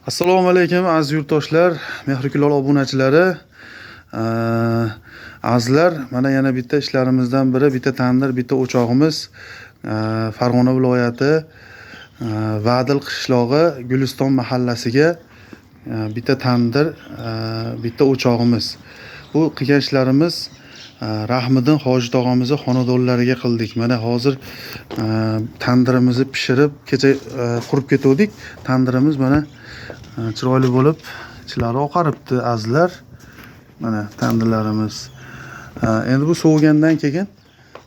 Assalomu alaykum aziz yurtdoshlar, Mehri Kulol obunachilari. Azizlar, mana yana bitta ishlarimizdan biri, bitta tandir, bitta o'chog'imiz Farg'ona viloyati Vadil qishlog'i Guliston mahallasiga bitta tandir, bitta o'chog'imiz. Bu qilgan ishlarimiz Rahmiddin hoji tog'amizni xonadonlariga qildik. Mana hozir tandirimizni pishirib, kecha qurib ketuvdik. Tandirimiz mana chiroyli bo'lib, ichlari oqaribdi azizlar. Mana tandirlarimiz. Endi bu sovigandan keyin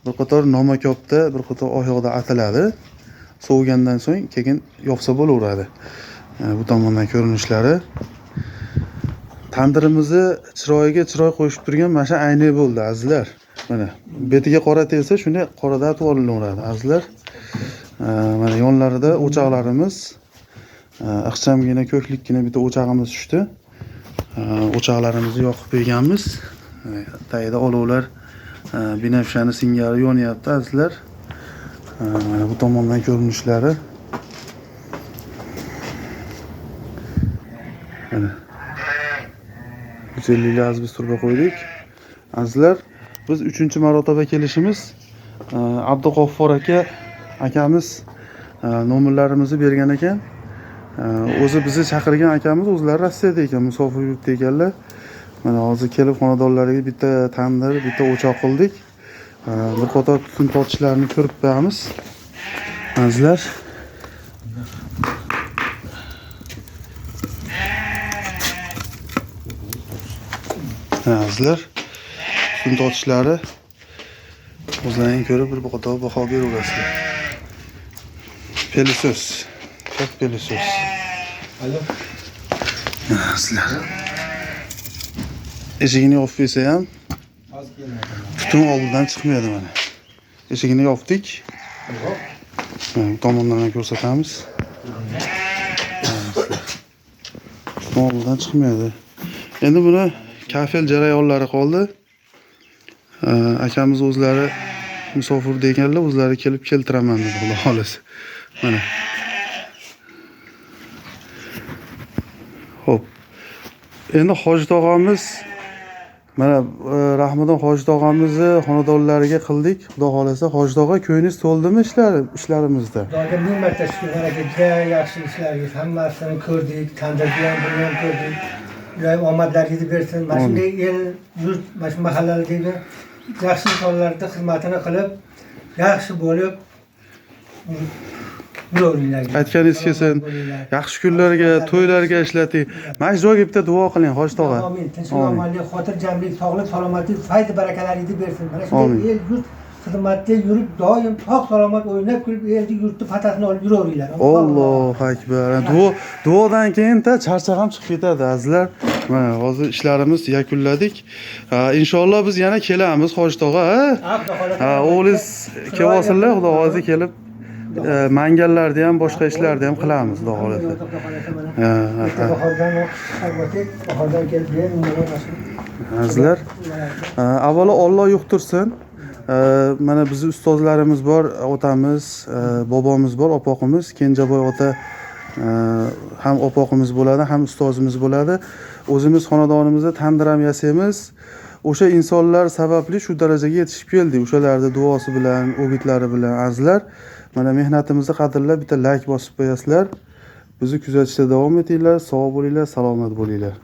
bir qator nomakobda, bir qator oyoqda atiladi. Sovigandan so'ng keyin yopsa bo'laveradi. Bu tomondan ko'rinishlari. Tandirimizni chiroyiga chiroy qo'shib turgan mana shu aynak bo'ldi azizlar. Mana betiga qora tegsa shunday qorada atib olinaveradi azizlar. Mana yonlarida o'choqlarimiz, ixchamgina ko'klikkina bitta o'chog'imiz tushdi. O'choqlarimizni yoqib qo'yganmiz. Tagida olovlar binafshani singari yonyapti azizlar. Mana bu tomondan ko'rinishlari. Mana 150 azbiz turba qo'ydik. Azizlar, biz 3-marotaba kelishimiz. Abduqaffor akamiz nomerlarimizni bergan ekan. O'zi bizni chaqirgan akamiz o'zlari Rossiyada ekan, musofir yurtda ekanlar. Mana hozir kelib xonadonlariga bitta tandir, bitta o'choq qildik. Bir qator tutun tortishlarini ko'rib qo'yamiz. Azizlar, azizlar, tutun tortishlari o'zlaring ko'rib bir qator baho beraverasizlar. Pelisos, как pelisos. Azizlar, eshigini yopib qo'ysa ham tutun oldidan chiqmaydi mana. Eshigini yopdik. Bu tomondan ham ko'rsatamiz. Tutun oldidan chiqmaydi. Endi buni kafel jarayonlari qoldi. Akamiz o'zlari musofir deganlar, o'zlari kelib keltiraman dedi, Xudo xolasa. Mana. Xo'p. Endi hoji tog'amiz mana Rahmiddin hoji tog'amizni xonadonlariga qildik. Xudo xolasa hoji tog'a ko'nglingiz to'ldimi ishlarimizda? Xudoga ming marta shukr, baraka, juda yaxshi ishlaringiz, hammasini ko'rdik, tandirni ham buni ham ko'rdik. Iloyim omadlaringizni bersin. Mana shunday el yurt, mana shu mahallalardagi yaxshi insonlarning xizmatini qilib, yaxshi bo'lib yuraveringlar. Aytganingiz kelsin. Yaxshi kunlarga, to'ylarga ishlating. Mana shu joyga bitta duo qiling, hoji tog'a. Amin. Tinchlik, omonlik, xotirjamlik, sog'lik, salomatlik, fayz barakalaringizni bersin. Mana shunday el yurt xizmatda yurib, doim sog' salomat o'ynab kulib elni yurtni fathini olib yuraveringlar. Allohu akbar. Duodan keyin ta charchoq ham chiqib ketadi azizlar. Mana hozir ishlarimiz yakunladik. Inshaalloh biz yana kelamiz hoji tog'a. Ha, o'g'lingiz kelib olsinlar, Xudo xohlasa kelib mangallarda ham, boshqa ishlarda ham qilamiz, Xudo xohlasa. Bahordan kelib azizlar, avvalo Alloh yuqtirsin. Mana bizni ustozlarimiz bor, otamiz, bobomiz bor, opoqimiz, Kenjaboy ota ham opoqimiz bo'ladi, ham ustozimiz bo'ladi. O'zimiz xonadonimizda tandir ham yasaymiz. O'sha insonlar sababli shu darajaga yetishib keldik. O'shalarning duosi bilan, o'gitlari bilan azizlar. Mana mehnatimizni qadrlab bitta like bosib qo'yasizlar. Bizni kuzatishda davom etinglar. Sog' bo'linglar, salomat bo'linglar.